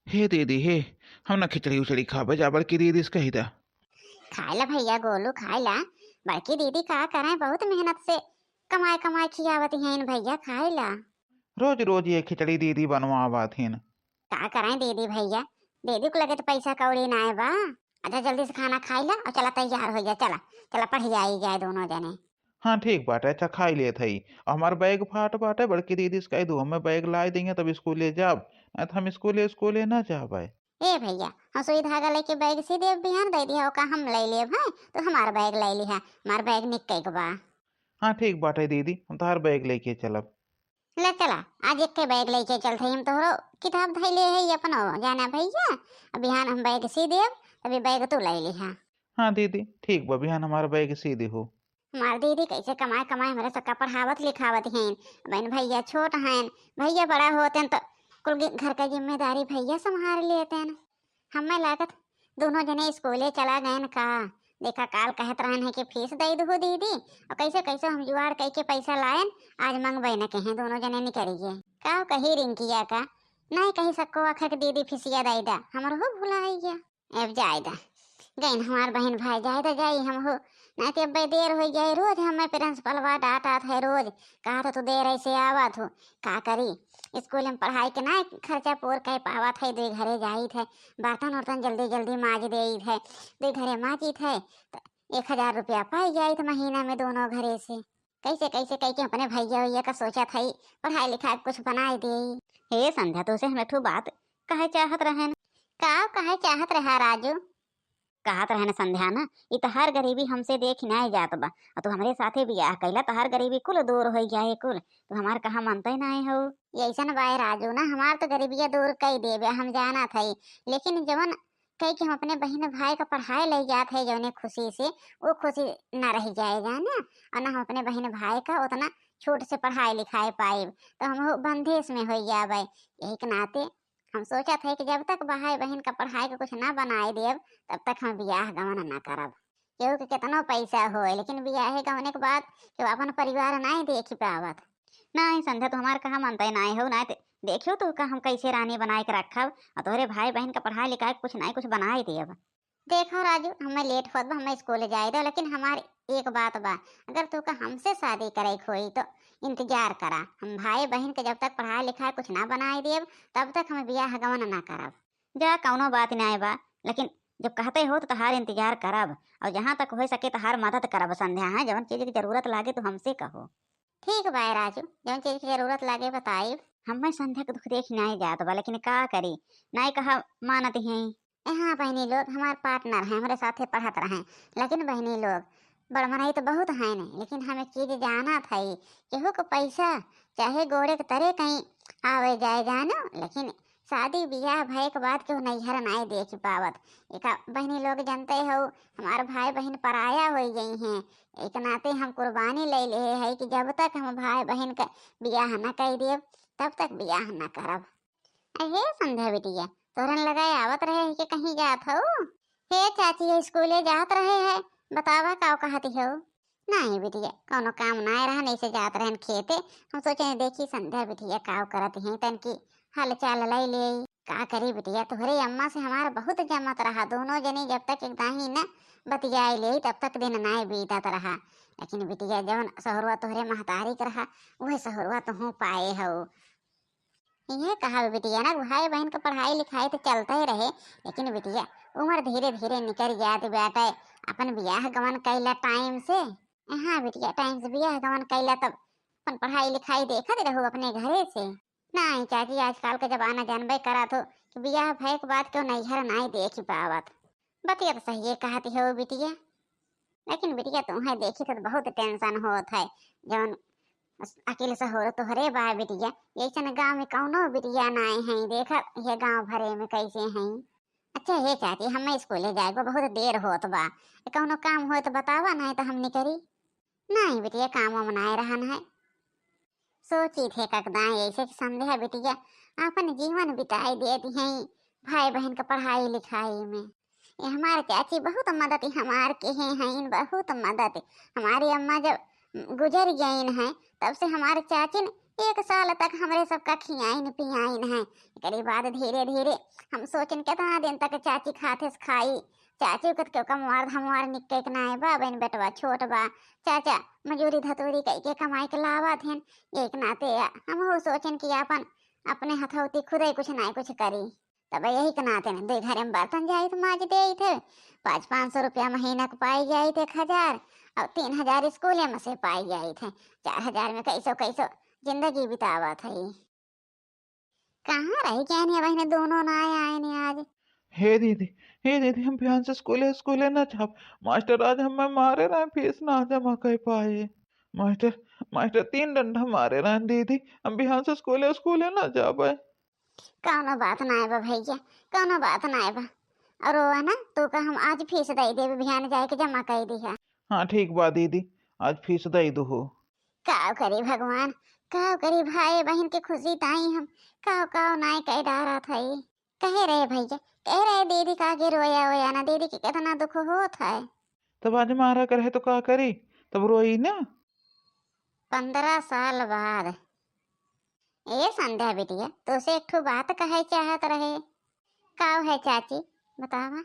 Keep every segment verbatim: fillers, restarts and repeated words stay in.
हे दीदी हे, हम ना खिचड़ी उचड़ी खाबे, जा बड़की दीदी से कहि दा। खाइ ला भइया गोलू, खाइ ला। बड़की दीदी का करें, बहुत मेहनत से कमाए कमाए खियावत हैं भइया, खाइ ला। रोज रोज ये खिचड़ी दीदी बनवावत हैं। का करें दीदी भइया, दीदी के लगे तो पैसा कौड़ी नाय बा। अच्छा जल्दी से खाना खाइ ला अउर चला तैयार होइ जा, चला, चला पढ़ियाइ जाए दोनों जने। हाँ ठीक बाटे, अच्छा खाइ लेत हई। अउर हमार बैग फाट बाटे, बड़की दीदी से कहि दू हमें बैग लाइ दिहे तब स्कूले जाब, नाहीं तो हम स्कूले स्कूले ना जाबे। ए भइया, हम सुई धागा लइके बैग सी देब, बिहान दइ दिहा, ओका हम लइ लेब, हैं? तू हमार बैग लइ लिहा, हमार बैग निक्के के बा। हाँ ठीक बाटे दीदी, हम तोहार बैग लइके चलब। ले चला, आज एक्के बैग लइके चलत हई हम, तोहरो किताब धइले हई अपनो, जाना भइया, अब बिहान हम बैग सी देब, तभी बैग तू लइ लिहा। हाँ दीदी, ठीक बा, बिहान हमार बैग सी दिहू। हमार दीदी कैसे कमाए कमाए हमरे सबका पढ़ावत लिखावत हैं। बहन भइया छोट हैं, भइया बड़ा होतेन तो कुल गि-, घर का जिम्मेदारी भइया संभाल लेतेन। हमें लागत दोनों जने स्कूले चला गएन का। देखा काल कहत रहन है कि फीस दइ दहु दीदी, अउर कैसे कैसे हम जुगाड़ कइके पैसा लाएन, आज मंगबे न कहें दोनों जने निकरि गए। का कही रिंकिया का, नाहीं कहीं सक्को आखर के दीदी फीसिया दइ दा, हमरो भुलाइ गया। अब जाए दा, गइन हमार बहिन भाई, जाए दा जाई हम हो, नाहीं तो अब देर होइ जाए। रोज हमें प्रिंसिपलवा डांटत है, रोज कहत है, "तू देर ऐसे आवत हो, का करी, स्कूल में पढ़ाई के ना खर्चा पूर कर पावत है, दुई घरे जाइत है, बर्तन उर्तन जल्दी जल्दी माज देइत है, दुई घरे माजित है, तो एक हजार रुपया पाइ जाइत महीना में दोनों घरे से।" कैसे कैसे कइके अपने भइया उइया का सोचत हई, पढ़ाई लिखाई कुछ बनाए देई। हे संध्या, तोसे हम एक ठो बात कहे चाहत रहेन। का कहे चाहत रहा राजू? कहत रहेन संध्या ना, ई तहार गरीबी हमसे देखी नाई जात बा, अउर तू हमरे साथे बियाह कइला, तहार गरीबी कुल दूर होइ जाए कुल, तू हमार कहा मनते नाई हो। ये ऐसन बाय राजू ना, हमार तो गरीबिया दूर कइ देबे, हम जानत हई, लेकिन जवन कहे कि हम अपने बहिन भाई का पढ़ाए लइ जात है जौने खुशी से, वो खुशी ना रह जाए जाने, अउर ना हम अपने बहिन भाई का उतना छूट से पढ़ाए लिखाए पाइब, तो हम बंदेश में होइ जाबे। यही के नाते हम सोचत है कि जब तक भाई बहिन का पढ़ाई के कुछ ना बनाए देब, तब तक हम बियाह गवन ना करब। केहू के केतनो पैसा होए, लेकिन बियाहे गवने के बाद केहू अपन परिवार नाई देखि पावत। नाई संध्या, तू हमार कहा मनते नाई हो, नाई ते देखियो तू का हम कैसे रानी बनाए के रखब, अउर तोहरे भाई बहिन का पढ़ाई लिखाई के कुछ नाई कुछ बनाए देब। देखो राजू, हमें लेट होत बा, हमें स्कूल जाए दो, लेकिन हमार एक बात बा, अगर तू का हमसे शादी करे के होई तो इंतजार करा। हम भाई बहिन के जब तक पढ़ाई लिखाई कुछ ना बनाए देब, तब तक हम बियाह गवन ना करब। जा, कौनो बात नाई बा, लेकिन जब कहते हो तो तहार इंतजार करब, अउर जहाँ तक होइ सके तहार मदद करब संध्या, हैं, जवन चीज की जरूरत लागे तो हमसे कहो। ठीक बा राजू, जवन चीज की जरूरत लागे बताइब। हमें संध्या के दुख देखी नाई जात बा, लेकिन का करी, नाई कहा मानत हैं। ए हाँ बहिनी लोग, हमार पार्टनर हैं, हमरे साथे पढ़त रहें, लेकिन बहिनी लोग, बड़ मनई तो बहुत हैं नहीं, लेकिन हम एक चीज जानत हई, केहू के पैसा चाहे गोड़े के तरे कहीं आवे जाए जानो, लेकिन शादी बियाह भए के बाद केहू नैहर नाई देख पावत। एका बहिनी लोग जानते हो, हमार भाई बहिन पराया होइ गई हैं, एक नाते हम कुर्बानी ले ले है कि जब तक हम भाई बहिन का बियाह न कर देब, तब तक बियाह न करब। अहे संध्या बिटिया, तोहरन लगाए आवत रहे है कि कहीं जात हो? हे चाची, ये स्कूले जात रहे है, बतावा का कहती हो? नहीं बिटिया, कौनो काम नाय रहन, ऐसे जात रहन खेते। हम सोचे देखी संध्या बिटिया का करत हैं, तन की हाल चाल ले ले। का करी बिटिया, तोहरे अम्मा से हमार बहुत जमत रहा, दोनों जने जब तक एक दाही न बतियाए ले, तब तक दिन नाय बीतत रहा। लेकिन बिटिया, जवन सहुरवा तोहरे महतारी के रहा, वह सहुरवा तुहू पाए हो। इहे कहब बिटिया ना, भाई बहिन के पढ़ाई लिखाई तो चलते रहे, लेकिन बिटिया, उम्र धीरे धीरे निकल जात बाटे। अपन बियाह गवन कैला टाइम से। हाँ बिटिया, टाइम से बियाह गवन कैला, तब अपन पढ़ाई लिखाई देखत रहू अपने घरे से। नाई चाची, आजकल के जमाना जानबे करत हो कि बियाह भए के बाद केहू नैहर नाई देख पावत। बतिया तो सहिए कहती हो बिटिया। लेकिन बिटिया, तुहें देखी तो बहुत टेंशन होत है, जवन अकिल सहूर तोहरे बा बिटिया। ऐसन गाँव में कौनो बिटिया नाय है, देखा ये गाँव भरे में कैसे हैं। अच्छा हे चाची, हमें स्कूले जाए को बहुत देर होत बा, कौनो काम होए तो बतावा, नहीं तो हम निकरी। नहीं बिटिया, काम वाम नाय रहन है। सोची थे ककदाएं ऐसे कि संध्या बिटिया आपन जीवन बिताई देती हैं भाई बहन के पढ़ाई लिखाई में। ये हमार चाची बहुत मदद हमार के हैं, हैं बहुत मदद। हमारी अम्मा जब गुजर गईन हैं, तब से हमार चाचिन एक साल तक हमरे सबका खियाइन पियाइन है। एकरे बाद धीरे धीरे हम सोचिन केतना दिन तक चाची खाते से खाई। चाची के तो केहू कमवार धमवार निक्के के नाय बा, बहिन बेटवा छोट बा। चाचा मजूरी धतूरी कई के कमाई के लावत हन, एक नाते हमहू सोचिन कि आपन अपने हथौती खुदे कुछ नाय कुछ करी। तब यही के नाते न दुई घरे में बर्तन जाइत माज देइत है, पाँच पाँच सौ रुपया महीना के पाई जाइत, एक हजार, और तीन हजार स्कूले में से पाई जाइत है। चार हजार में कैसो कैसो जिंदगी बितावत है। कहाँ रही गयन बहिने, दोनों ना आयन आज। हे दीदी, हे दीदी, हम बिहान से स्कूले, स्कूले ना जाब। मास्टर आज हमें मारे रहे, फीस ना जमा कर पाए। मास्टर, मास्टर तीन डंडा मारे रहे दीदी, हम बिहान से स्कूले, स्कूले ना जाबे। कौनो बात ना बा भैया, कौनो बात ना बा। और वो है ना, तू का हम आज फीस दे देबे, बिहान जाए के जमा कर दिहा। हाँ ठीक बा दीदी, आज फीस दे दो हो। काव करी भगवान, काव करी भाई बहन के खुशी ताई हम काव काव नाय कह डारत हई। कहे रहे भैया, कह रहे दीदी का के रोया वोया ना, दीदी के कितना दुख होत है। तब आज मारा करे तो का करी, तब रोई ना। पन्द्रह साल बाद। ए संध्या बिटिया, तोसे एक ठो बात कहे चाहत रहे। काव है चाची, बतावा।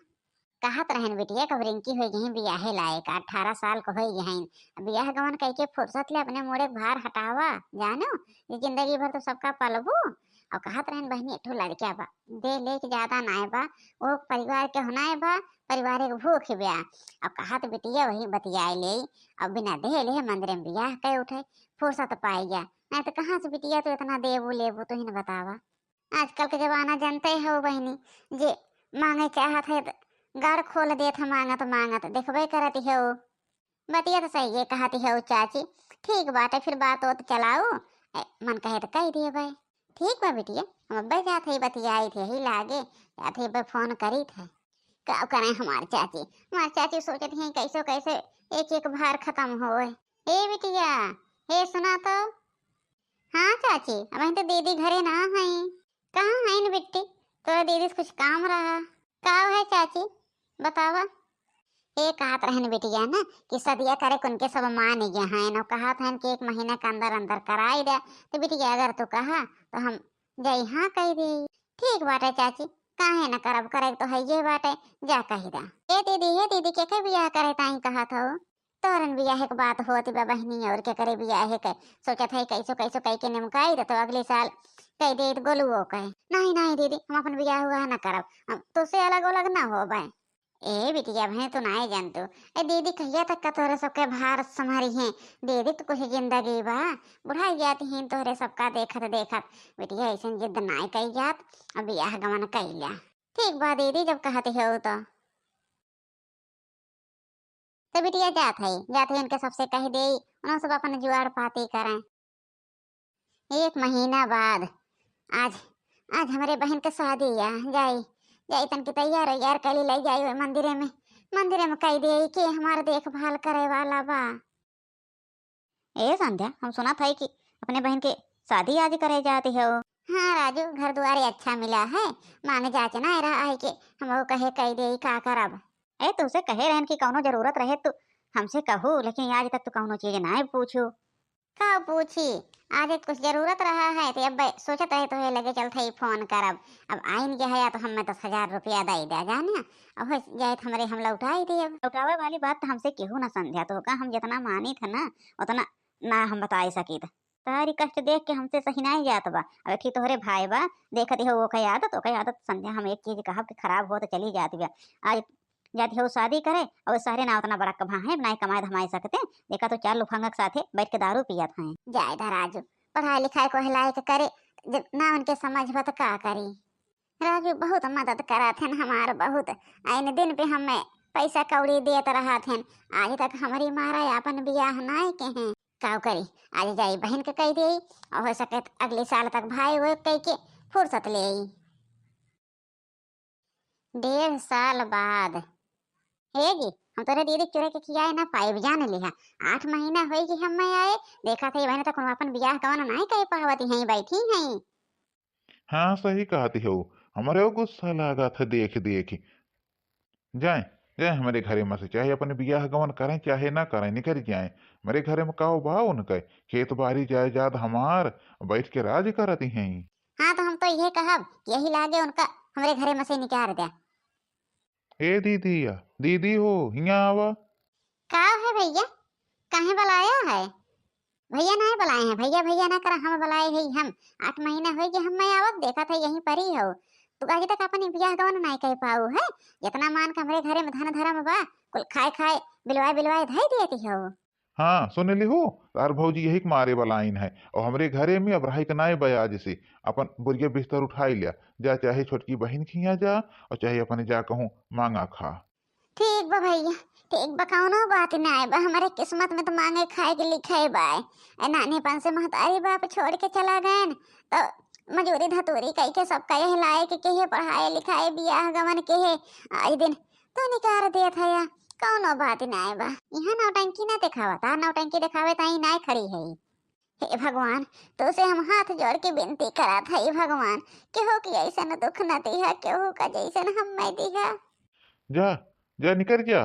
कहत रहन बिटिया, कब रिंकी होई गई बियाहे लायक, अठारह साल को होई गई। अब बियाह गवन कई के फुर्सत ले अपने मुड़े के भार हटावा, जानो, ये जिंदगी भर तो सबका पलबू। और कहत रहन बहनी, एक ठो लड़का बा, दे लेके ज्यादा नाय बा, वो परिवार के होनाय बा, परिवार के भूख बा। और कहत बिटिया वही बतियाए ले, और बिना दे ले मंदिर में बियाह कर उठे, फुर्सत पाई गया। नहीं तो कहाँ से बिटिया तू इतना देबू लेबू, तू ही न बतावा। आजकल के जमाना जानते हो बहिनी, जे मांगे चाहत है त गाड़ खोल देत है मांगत मांगत, देखबे करत हो। बतिया तो सही है कहत हो चाची। ठीक बाटे, फिर बात ओत चलाऊ, ए, मन कहे तो कह देबे। ठीक बा बिटिया, हम अब्बे जात है बतियाई थे ही लागे, जात है अब्बे फोन करी थे। का करें हमार चाची, हमार चाची सोचत हैं कैसो कैसे एक एक भार खत्म होए। ए बिटिया, हे सुना तो। हाँ चाची, अबहिन तो दीदी घरे ना हई। कहाँ हईन बिट्टी? तोरा दीदी से कुछ काम रहा। का है चाची? बतावा। ए कहत रहन बिटिया ना कि सदिया करे कुनके सब मान गया हैं, और कहत हैं कि एक महीना के अंदर अंदर कराई दे। तो बिटिया अगर तू कहा तो हम जाई हाँ कह दे। ठीक बाटे चाची, काहे न करब, करे तो है ये बाटे, जा कह दे। ए दीदी, हे दीदी, के के बियाह करे ताई कहत हो? तोहरन बियाहे के बात होत बा बहिनी, और केकरे बियाहे के? सोचत है कैसो कैसो कई के निमकाई दे, तो अगले साल कई देत गोलुओ के। नहीं, नहीं दीदी, हम अपन बियाह हुआ ना करब, हम तोसे अलग अलग ना होबे। ए बिटिया, भैं तू नाय जानतू। ए दीदी, कहिया तक का तोहरे सबके भार संभारी हैं? दीदी तो कुछ जिंदगी बा, बुढ़ाई जाती हैं तोहरे सबका देखत देखत। बिटिया, ऐसन जिद नाय कई जात, अब बियाह गमन कई लिया। ठीक बा दीदी, जब कहते हो तो। तो बिटिया जात है, जात है उनके सबसे कह दे, उन्हों सब अपन जुआड़ पाती करें। एक महीना बाद आज, आज हमरे बहन के शादी है, जाई, जाई तनकी तैयार वैयार कली ले जाई ओए मंदिरे में, मंदिरे में कह दे कि हमार देखभाल करे वाला बा। ए संध्या, हम सुनत है कि अपने बहन के शादी आज करे जाती हो। हाँ राजू, घर दुआरे अच्छा मिला है, मांग जांच ना रहा है कि हम वो कहे कह दे का करब। ए, तुमसे कहे रहन कि कौनो जरूरत रहे तो हमसे कहू, लेकिन आज तक तो कौनो चीज ना पूछू। का पूछी, आज कुछ जरूरत रहा है तो अब सोचत रहे तो लगे चलते ही फोन करब। अब आइन के है तो हमें दस हजार रुपया दे दे जाने, अब हो जाए तो हमरे हम लौटाई दे। अब लौटावे वाली बात तो हमसे केहू ना संध्या, तो का हम जितना मानी था ना उतना ना हम बताई सकी था। तारी कष्ट देख के हमसे सही नाई जात बा। अब एक ही तोहरे भाई बा, देखत हो ओके आदत, ओके आदत संध्या हम एक चीज कहब कि खराब हो तो चली जात बा। आज जाती हो शादी करे और सारे ना उतना बड़ा कभा है, ना ही कमाए धमाए सकते। देखा तो चार लुफंगा के साथे बैठ के दारू पियत हैं। जाए दा राजू, पढ़ाई लिखाई को हिलाए के करे, जब ना उनके समझ बा तो का करी। राजू बहुत मदद करत हन हमार, बहुत। आइन दिन पे हमें पैसा कौड़ी देत रहत हन, आज तक हमारी मारा अपन बियाह नाय के हैं। काव करी, आज जाई बहन के कह दे, और हो सके तो अगले साल तक भाई वो कह के फुर्सत ले आई। डेढ़ साल बाद। हे जी, हम तोरे दीदी के चुरे के खियाए ना पाइब, जान लिहा। आठ महीना होई कि हम आए, देखा थे बहन तक अपन बियाह कवन नाय कह पावती हैं, बैठी हैं। हाँ, सही कहती हो, हमरे गुस्सा लागा था देख देख। जाए, जाए हमरे घरे में से, चाहे अपने बियाह गवन करें चाहे ना करें, निकल जाए। हमरे घरे में का बा उनके, खेत बारी जायदाद हमार, बैठ के राज करत हैं। हाँ, तो हम तो यह कहब कि यही लागे उनका हमरे घरे में से निकाल द्या। ए दीदी, या दीदी हो, हियाँ आवा। का है भैया, काहे बुलाया है? भैया नाहीं बुलाए हैं, भैया भैया ना करा, हम बुलाए हैं हम। आठ महीना होइ गए हम मैं आवत, देखत है यहीं पर ही हो। तू अभी तक अपनी बियाह गवन नाहीं कर पाऊ है। जितना मान के हमरे घरे में धन धर्म बा, कुल खाए खाए बिलवाए बिलवाए धई देती हो। हाँ, सुन लिहू, तार भौजी यही के मारे वाला आइन है। और हमरे घरे में अब रहे के नाय बा आज से। अपन बोरिया बिस्तर उठाई लिया, जा चाहे छोटकी बहिन खिया जा, और चाहे अपने जा कहूँ मांगा खा। ठीक बा भैया, ठीक बा, कौनो बात नाय बा। हमारे किस्मत में तो मांगे खाए के लिखे बा। ए नानीपन से महतारी बाप छोड़ के चला गए, तो मजूरी धतूरी कई के सबका यही लाए के, के है पढ़ाए लिखाए, बियाह गवन के है। आज दिन तो निकार देत है या, कौनो बात नाय बा। यहाँ नौटंकी ना देखावा, तार नौटंकी देखावे ताई नाय खड़ी है। हे भगवान, तोसे हम हाथ जोड़ के विनती करत है भगवान, केहू के ऐसन दुख न दिहा, केहू का जैसन हम मैं दिहा। जा, जा निकर जा,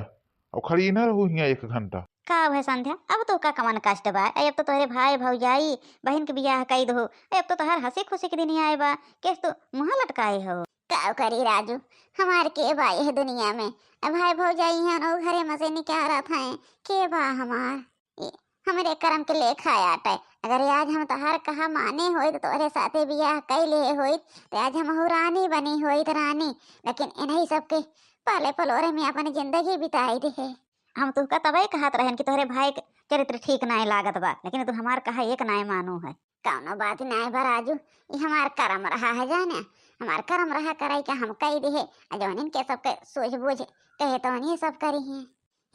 अब खड़ी ना रहू हियाँ एक घंटा। का है संध्या, अब तो का कवन कष्ट बा? अब तो तोहरे भाई भौजाई बहन के बियाह कई दहो, अब तो तोहर हंसी खुशी के दिन आए बा, केस तू मुँह लटकाए हो। का करी राजू, हमार के बा यह दुनिया में? अब भाई भौजाई हैं, ओ घरे में से निकारत हैं, के बा हमार? ई हमरे करम के लेखा आटे। अगर आज हम तोहार कहा माने होइत, तोहरे साथे बियाह कई ले होइत, तो आज हम रानी बनी होइत, रानी। लेकिन इन्हीं सबके पाले पलोरे में अपन जिंदगी बिताई रहे। हम तुहका तबे कहत रहन कि तोहरे भाई के चरित्र ठीक नाय लागत बा, लेकिन तू हमार कहा एक नाय मानो है। कौनो बात नाय बा राजू, ई हमार करम रहा है जाने, हमार करम रहा करे के हम कई दिहे, आ जौन इनके सबके सूझबूझ कहे तौन ये सब करी हैं।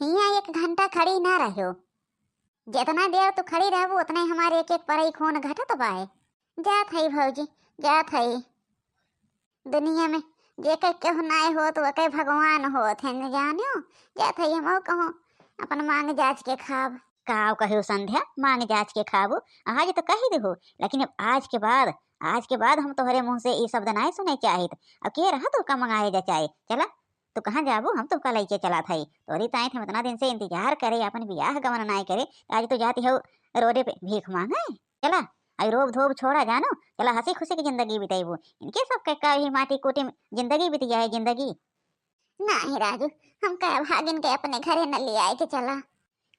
हियाँ एक घंटा खड़ी ना रहो, जितना देर तू खड़ी रहबू उतने हमारे एक एक परई खून घटत बाए। जात हई भौजी, जात हई। दुनिया में जेके केहू नाय होत, ओके भगवान होत हैं, न जानियो। जात हई हमहू कहूँ अपन मांग जाच के खाब। काव कहो संध्या, मांग जाच के खाबू? आज तो कही देहो, लेकिन अब आज के बाद, आज के बाद हम तोहरे मुँह से ई शब्द नाय सुने चाहित। अब के रहा तो का मंगाए जा चाहे? चला, तू कहाँ जाबू, हम तोहका लइके चलत हई। तोरी ताईं हम इतना दिन से इंतजार करे, अपन बियाह गवन नाय करे, आज तू जाती हो रोडे पे भीख मांगे। चला, आई रोब धोब छोड़ा जानो, चला हंसी खुशी की जिंदगी बिताइबू। इनके सब के का ही माटी कूटी में जिंदगी बीत जाए, जिंदगी। नाही राजू, हम का भागिन के अपने घरे न ले आए के चला।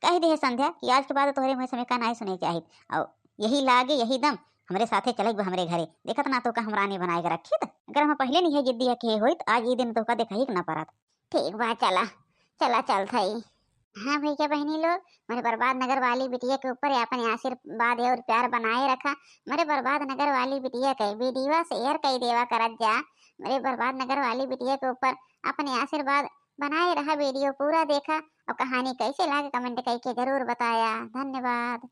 कह दे संध्या कि आज के बाद तोहरे मुँह से हमें का नाय सुने चाहित। और यही लागे, यही दम हमरे साथे चले बा हमरे घरे। देखत ना तोहका हम रानी बनाए के रखित। अगर हम पहले नहीं है जिद्दी के होइत, आज ये दिन तोहका देखा ही ना परत। ठीक बा, चला, चला चलत हई। हाँ भैया बहनी लोग, मेरे बर्बाद नगर वाली बिटिया के ऊपर अपन आशीर्वाद और प्यार बनाए रखा। मेरे बर्बाद नगर वाली बिटिया के वीडियो शेयर कर देवा करत जा। मेरे बर्बाद नगर वाली बिटिया के ऊपर अपने आशीर्वाद बनाए रहा, वीडियो पूरा देखा और कहानी कैसे लागे कमेंट करके जरूर बताया। धन्यवाद।